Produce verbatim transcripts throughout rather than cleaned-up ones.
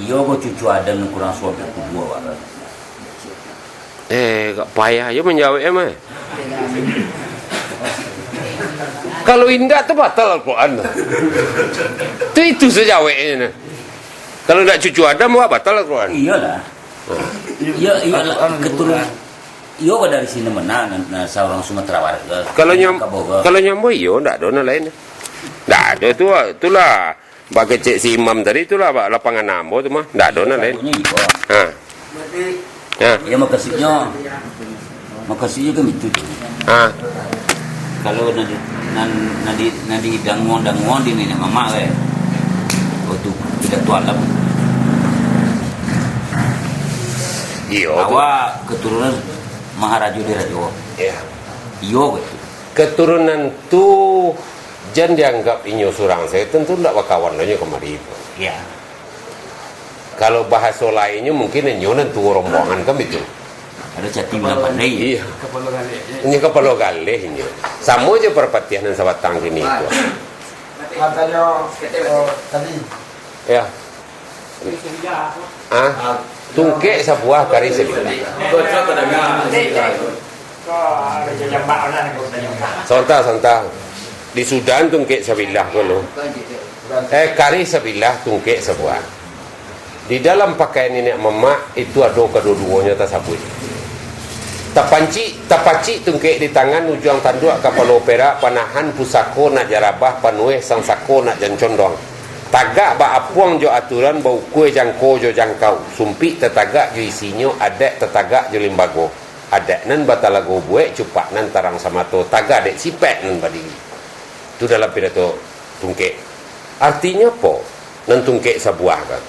Iyo ko cucu Adam nan kurang suapek kuduo, Pak. Eh, agak payah jo manjawek, eh, mah. Kalau indak tu batal Al-Quran tu. Tu itu saja jaweknyo. Kalau indak cucu Adam, wah, batal Al-Quran. Iyolah. Oh. Iyo, iyolah, keturunan. Iyo, dari sini mana, na, na, saurang Sumatera Barat ke? Kalau nyam-, Kaboga. Kalau nyambo iyo, ndak ado nan lain. Ndak ado tu, itulah. Bak kecek si Imam tadi tu lah, bak lapangan ambo tu mah. Ndak ado nan lain. Sabuknyo iko. Ha. Ha. Ya, makasuiknyo, makasuiknyo kan itu tu. Ha. Kalau nan di, nan, nan di, nan didanguang-danguang di niniak mamak, eh. Oh, tu pidato alam. Iyo, tu. Awak keturunan Maharajo Dirajo. Ya. Iyo, betul. Keturunan tu jan dianggap inyo surang sajo, tantu ndak bakawan doh inyo kamari tu. Ya. Kalau bahaso lainnyo, mungkin inyo nan tuo rombongan, kan bitu? Ado cati bilang pandai. Iya. Inyo kapalo galeh inyo. Samo jo Parpatiah nan sabatang kini tu. Katanyo, eh, tadi. Ya. Ah, tungkek sabuah, karih sabilah. Sabanta, sabanta. Di Sudan tungkek sabilah ko lo. Eh, karih sabilah, tungkek sabuah. Di dalam pakaian niniak mamak itu ado kaduo-duonyo tasabuik. Tapancik, tapacik tungkek di tangan, ujuang tanduak kapalo perak, panahan pusako nak jarabah, panueh sangsako nak jan condong. Tagak baapuang jo aturan, baukua jangko jo jangkau, sumpik tatagak jo isinyo, adaik tatagak jo limbago. Adaik nan batalago buek, cupak nan tarang samato, taga dek sipaik nan badiri. Tu dalam pidato tungkek. Artinyo apo nan tungkek sabuah kan?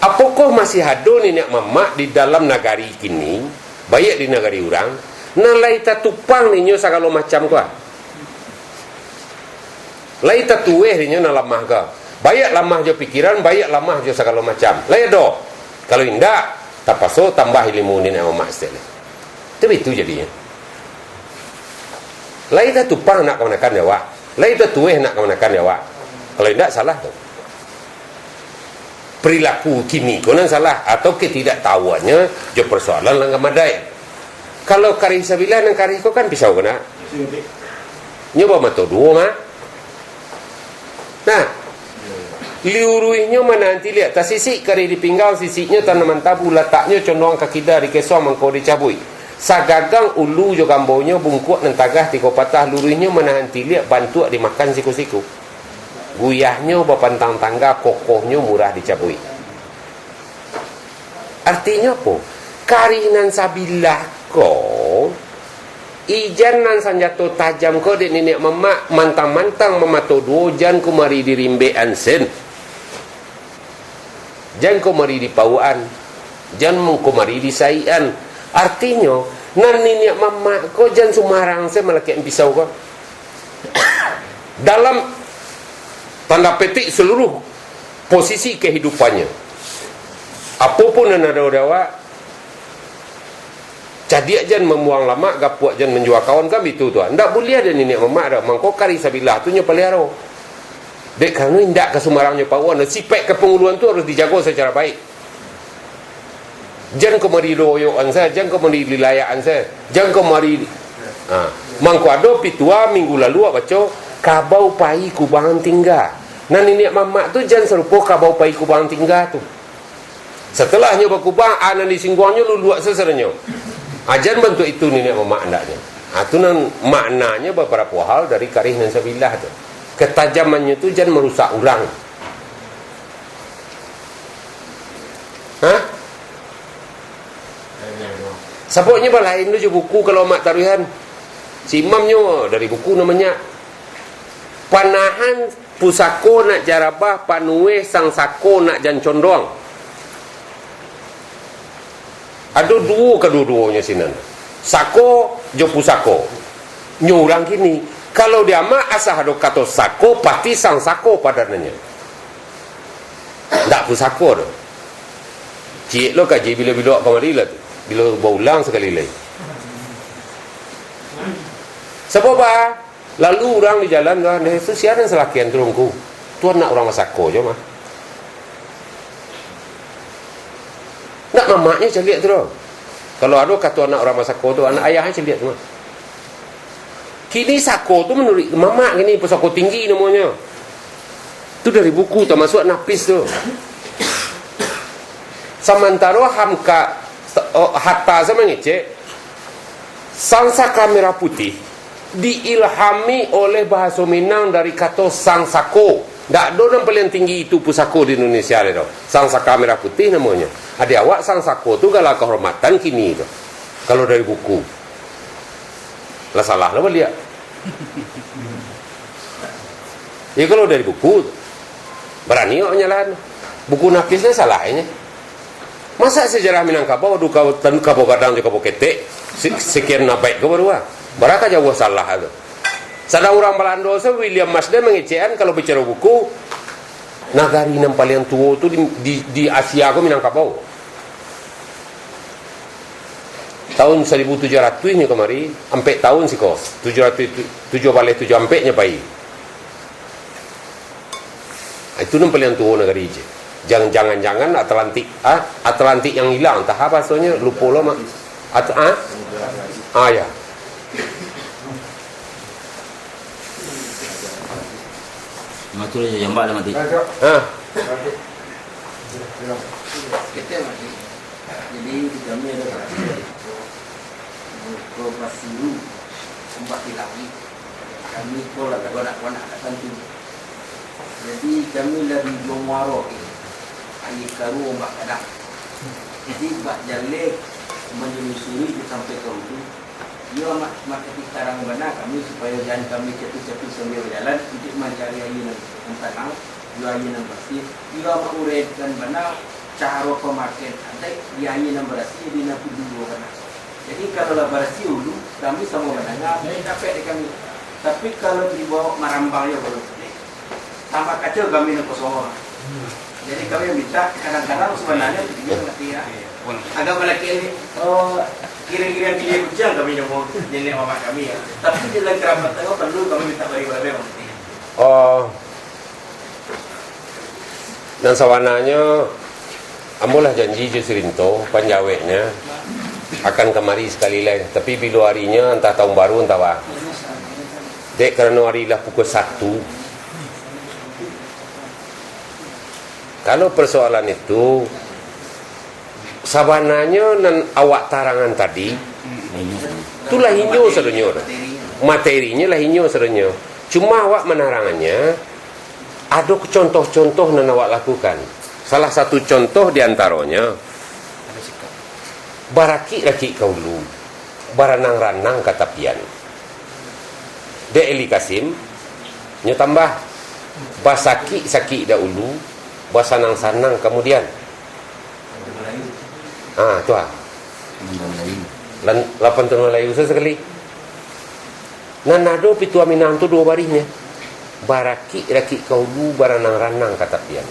Apokoh masih ado niniak mamak di dalam nagari kini, baiak di nagari urang, nan lai tatupang ninyo sagalo macam ko, ah? Lai tatueh ninyo nan lamah ko. Baiak lamah jo pikiran, baiak lamah jo sagalo macam. Lai ado? Kalau indak, tapaso tambah ilimu niniak mamak saketek lai. Tu bitu jadinyo. Lai tatupang nak kamanakan di awak. Lai tatueh nak kamanakan di awak. Kalau indak, salah tu. Perilaku kini ko nan salah, atau ketidaktahuannyo jo persoalan nan ka madai. Kalau karih sabilah, nan karih ko kan pisau ko nak. Nyo bamato duo mah. Nah, liuruihnyo manahan tiliak, tasisik karih di pinggang, sisiknyo tanam antabu, lataknyo condong ka kida, dikesuang mangko dicabuik. Sagagang ulu jo gambonyo, bungkuak nan tagah tigo patah, luruihnyo manahan tiliak, bantuak dimakan siku-siku. Guyahnyo bapantang tangga, kokohnyo murah dicabuik. Artinyo apo? Karih nan sabilah ko, ijan nan sanjato tajam ko dek niniak mamak, mantang-mantang mamato duo, jan kumari dirimbek-an sen. Jan kumari dipauak-an. Jan kumari disaik-an. Artinyo, nan niniak mamak ko jan sumarang sen malakek-an pisau ko. Dalam tanda petik seluruh posisi kehidupannyo. Apo pun nan ado di awak, cadiak jan mambuang lamak, gapuak jan manjua kawan, kan bitu tu. Ndak buliah dek niniak mamak doh. Mangko karih sabilah tu nyo paliharo. Dek karano indak ka sumarangnyo pauak-an, sipaik kapanguluan tu harus dijago sacara baik. Jan kumari diroyok-an sajo, jan kumari dilayak-an sajo, jan kumari, ha. Mangko ado pitua minggu lalu awak baco, kabau pai kubang tingga. Nan niniak mamak tu jan sarupo kabau pai kubang tingga tu. Satelahnyo bakubang, a nan disingguangnyo luluak sasaranyo. A jan bantuak itu niniak mamak andaknyo. A tu nan maknanyo babarapo hal dari karih nan sabilah tu. Katajamannyo tu jan marusak urang. Ha? Sababnyo balain tu jo buku kalau amak taruihan. Si Imam nyo dari buku namonyo. Panahan pusako nak jarabah, panueh sangsako nak jan condong. Ado duo kaduo-duonyo sinan. Sako jo pusako. Nyo urang kini, kalau di amak asa ado kato sako, pasti sangsako padanannyo. Ndak pusako doh. Ciek lo kaji bilo-bilo kamari lah tu. Bilo baulang sakali lai. Sabab ba, lalu urang di jalan kan, "Eh, tu sia nan salakian tu, Ngku?" "Tu anak urang basako jo mah." Mamaknyo caliak tu doh. Kalau ado kato anak urang basako tu, anak ayahnyo caliak tu mah. Kini sako tu manuruik mamak kini, pusako tinggi namonyo. Tu dari buku, tamasuak Nafis tu. Samantaro Hamka, oh, Hatta sa mangecek, Sang Saka Merah Putih diilhami oleh bahaso Minang dari kato Sang Sako. Ndak ado nan paliang tinggi itu pusako di Indonesia lai doh. Sang Saka Merah Putih namonyo. Adi awak Sang Sako tu gala kahormatan kini tu. Kalau dari buku. Lah salah lah baliak. Ya, kalau dari buku, barani awak manyalahan. Buku Nafis ni salah inyo. Masa sejarah Minangkabau, adu ka-, tan-, kabau gadang jo kabau ketek, se-, sekian abad ko baru ah. Bara ka jauah salah tu. Sadang urang Balando se, William Marsden mangecekan, kalau bicaro buku, nagari nan paliang tuo tu di, di, di Asia ko Minangkabau. Tahun saribu tujuah ratuih nyo kamari, ampek tahun siko, tujuah ratuih tu-, tujuah baleh tujuah ampek nyo pai. Itu nan paliang tuo nagari je. Jan-, jangan-jangan Atlantik, ah, Atlantik yang hilang, tah apo bahasonyo, lupo lo mak. At-, ah? Ah, ya. Matur je, jambak dah mati. Ah. Jadi, di kami ado satu, muko basiru, ombak di lauik. Kami ko lah tagonak-gonak dak tantu. Jadi, kami lah di Ujung Muaro ni. Aia karuah ombak gadang. Jadi, bak jaleh manyelusuri di sampai ka hulu, Iyo, Mak, Mak, tapi tarang bana kami, supayo jan kami capi-capi sambia bajalan untuak mancari aia nan, nan tanang, jo aia nan barasiah. Iyo, Mak, uraikan bana caro pamakean adaik di aia nan barasiah di nan hulu bana. Jadi, kalau lah barasiah hulu, kami samo mandanga, dapek di kami. Tapi, kalau dibawa marambang yo, kalau Tambah kacau kami nan kosong. Jadi kami minta, kadang-kadang sabananyo, iyo, ngerti ya. Agak balaki ni, oh, kira-kira kira kuciang kami nyomo nenek mamak kami ya. Tapi dalam kerabat tengah perlu kami minta bari-bari, ngerti. Oh, nan sabananyo, ambo lah janji jo Sirinto, panjaweknyo, akan kamari sakali lai. Tapi bilo arinyo, antah tahun baru, antah apo. Dek karano ari lah pukul satu. Kalau persoalan itu, sabananyo nan awak tarangan tadi, tu lah inyo sadonyo tu. Materinyo lah inyo sadonyo. Cuma awak manarangannyo, ado contoh-contoh nan awak lakukan. Salah satu contoh di antaronyo, barakik-rakik ka ulu, baranang-ranang ka tapian. Dek Eli Kasim, nyo tambah, basakik-sakik dahulu, basanang-sanang kamudian. Ah, tu ah. Lan-, lapan Tahunan Malayu sakali. Nan ado Pituah Minang tu duo barihnyo. Barakik-rakik ka ulu, baranang-ranang ka tapian.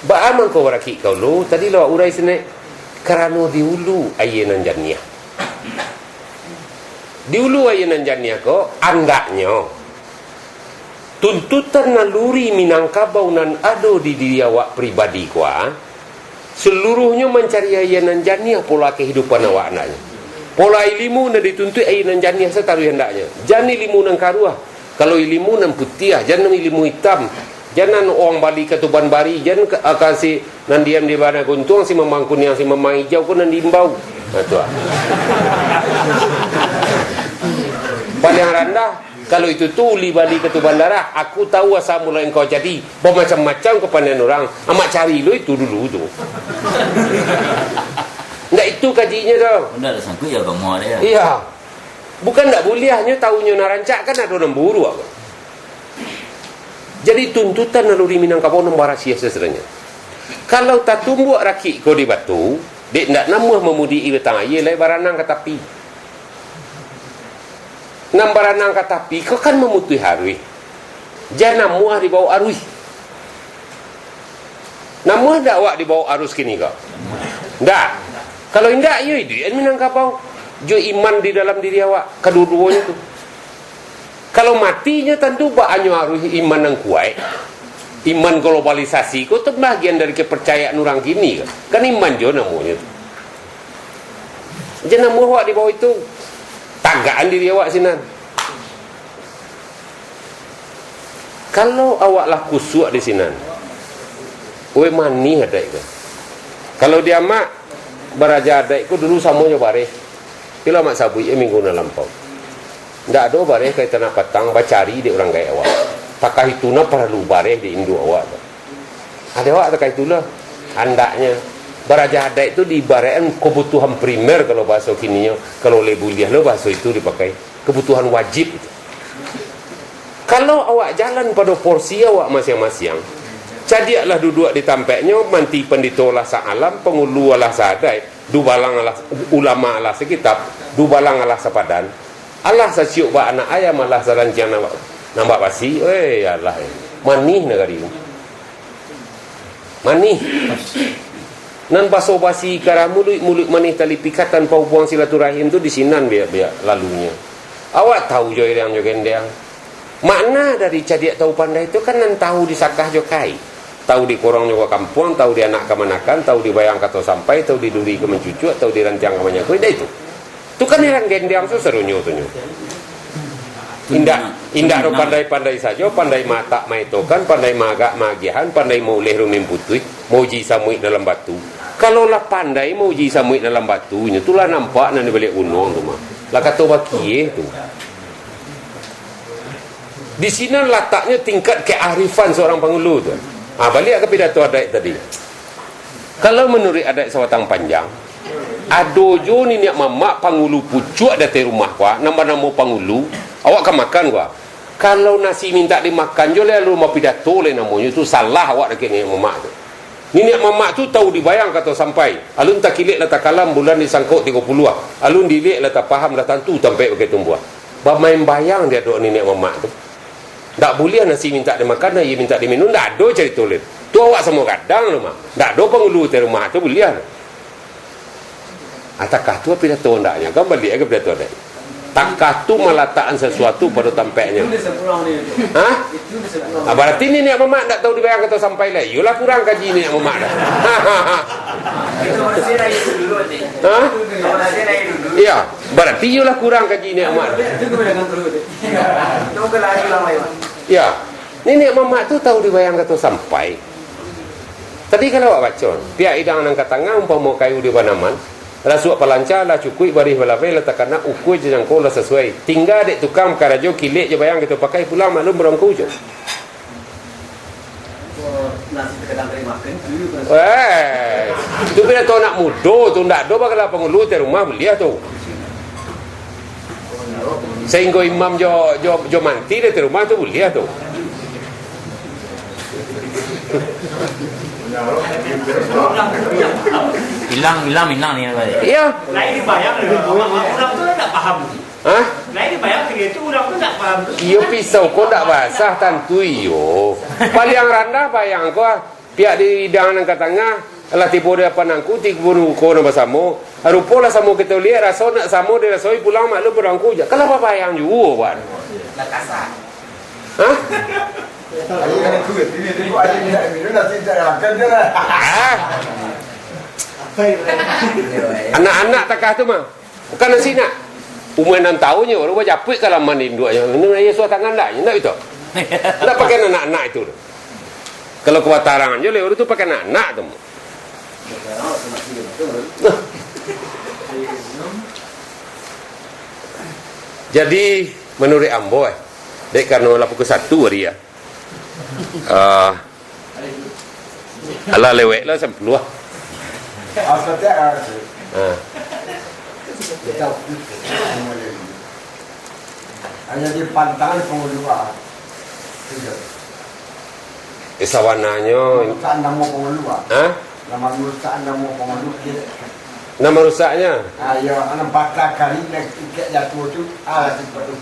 Baa mangko barakik ka ulu? Tadi lah awak urai sinek. Karano di ulu aia nan janiah. Di ulu aia nan janiah ko, andaknyo tuntutan naluri Minangkabau nan ado di diri awak pribadi ko, a, saluruahnyo mancari aia nan janiah pola kahidupan awak andaknyo. Pola ilimu nan dituntuik aia nan janiah sataruih andaknyo. Jan ilimu nan karuah. Kalau ilimu nan putiah, jan nan ilimu itam. Jan nan urang bali ka Tuban Bari, jan ka, ka si nan diam di Bana Guntuang, si Mamang Kuniang, si Mamang Ijau ko nan diimbau. Nah, tu ah. Paliang randah, kalau itu tu uli bali ka Tuban Darah, aku tahu asal mula engkau jadi bamacam-macam kapandaian urang. Amak cari lo itu dulu tu. Ndak itu kajinyo tu. Ndak ado sangkuik jo agamo dia. Iya. Bukan ndak buliah, nyo tahunyo nan rancak kan ado nan buruak. Jadi tuntutan naluri Minangkabau nan barasiah sasaranyo. Kalau tatumbuak rakik ko di batu, dek ndak namuah mamudi batang aia lai baranang ka tapi. Nan baranang ka tapi ko kan mamutuih aruih. Jan namuah dibaok aruih. Namuah ndak awak dibaok arus kini ko? Ndak. Kalau indak, iyo iduik an Minangkabau jo iman di dalam diri awak, kaduo-duonyo tu. Kalau mati nyo tantu bak anyo aruih iman nan kuaik. Iman globalisasi ko tu bahagian dari kepercayaan urang kini ko. Kan iman jo namonyo tu. Jan namuah awak di bawah itu. Tagakan diri awak sinan. Kalau awak lah kusuak di sinan, oi, manih adaik ko. Kalau di amak, baraja adaik ko dulu samo jo bareh. Kilo amak sabuik, eh, minggu nan lampau. Ndak ado bareh ka tanah patang bacari dek urang gaek awak. Takah itu nan paralu bareh dek induak awak tu. Adaik awak takah itulah. Andaknyo, baraja adaik tu diibaratkan kebutuhan primer kalau bahaso kininyo, kalau lai buliah lo bahaso itu dipakai, kebutuhan wajib itu. Kalau awak jalan pado porsi awak masiang-masiang, cadiaklah duduak di tampeknyo, manti pandito alah sa-alam, pangulu alah sa-adaik, dubalang alah, ulama alah sakitab, dubalang alah sapadan, alah saciok bak anak ayam, alah saranciang nan bak, nan bak basi, eh, alah, eh. Manih nagari tu. Manih. Nan baso-basi karah muluik, muluik manih tali pikatan pahubuang silaturahim tu di sinan biak-biak lalunyo. Awak tahu jo irang jo gendeang. Makna dari cadiak tahu pandai tu kan nan tahu disakah jo kai. Tahu dikorong jo ka kampuang, tahu dianak ka manakan, tahu dibayang kato sampai, tahu diduri ka mancucuak, tahu dirantiang ka manyakui, dah itu. Tu kan irang gendeang tu sadonyo tu nyo. Indak, indak ro pandai-pandai sajo, pandai matak maetokan, pandai maagak maagiahan, pandai mauleh rumin putuih, mauji samuik dalam batu. Kalau lah pandai mauji samuik dalam batu, nyo tu lah nampak nan di baliak gunuang tu mah. Lah kato bakieh tu. Di sinan lataknyo tingkat kearifan seorang pangulu tu. Ha, baliak ka pidato adaik tadi. Kalau manuruik adaik Sabatang Panjang, ado jo niniak mamak pangulu pucuak di ateh rumah ko, nan banamo pangulu, awak ka makan ko. Kalau nasi mintak dimakan jo lai, alun bapidato lai namonyo tu, salah awak dakek niniak mamak tu. Niniak mamak tu tahu dibayang kato sampai. Alun takilek lah takalam bulan di sangkok tigo puluah. Alun diilek lah tapaham lah tantu tampek bakeh tumbuah. Bamain bayang di adok niniak mamak tu. Ndak buliah nasi mintak dimakan, aia mintak diminum, ndak ado carito lain. Tu awak samo gadang tu mah. Ndak ado pangulu ateh rumah tu buliah tu. Ah, takah tu pidato andaknyo, kan baliak ka pidato adaik. Takah tu malatakan sasuatu pado tampeknyo. Ha? Ah, bararti niniak mamak ndak tahu dibayang kato sampai lai. Iyolah kurang kaji niniak mamak dah. Ha? Iyo, bararti iyolah kurang kaji niniak mamak dah. Iyo. Niniak mamak tu tahu dibayang kato sampai. Tadi kan awak baco, piak idang nan ka tangah umpamo kayu di banaman, rasuak palanca lah cukuik, barih balabeh lah takana, ukua jo jangko lah sasuai. Tingga dek tukang karajo kilek jo bayang kito pakai, pulang maklum barangku jo. Weh, tu pidato anak mudo tu, ndak ado bagala pangulu ateh rumah buliah tu. Sainggo imam jo, jo, jo manti di ateh rumah tu buliah tu. Ilang, ilang, ilang ni, Pak. Iyo. Lain dibayang dulu. Urang tu ndak paham. Hah? Lain dibayang tiga itu, urang tu ndak paham tu. Iyo, pisau ko ndak basah, tantu iyo. Paliang randah bayang ko, ah. Piak di idang nan ka tangah, lah tibo di apan angku, tibo di muko nan basamo. Rupo lah samo kito liek, raso nak samo dirasoi, pulang maklum barangku ja. Kalau babayang juo, Wan. Hah? Ah. Anak-anak takah tu mah. Bukan nan sinak. Umua anam taun nyo baru bajapuik ka laman induaknyo. Ino aia suah tangan ndak? Ndak itu. Ndak pakai anak-anak itu. Kalau ka batarangan jo lewat tu pakai anak-anak tu. Jadi, manuruik ambo, eh, dek karano lah pukul satu ari, ah. Ah, alah lewek lah sampuluah. Ah. Hanya di pantangan pangulu, ah. Eh, sabananyo. Marusak namo pangulu, ah. Ha? Nama marusak namo pangulu, kira. Nama rusaknya? Ah, iyo, anak bata kali, nak ikek jatuh tu, ah, si patuh.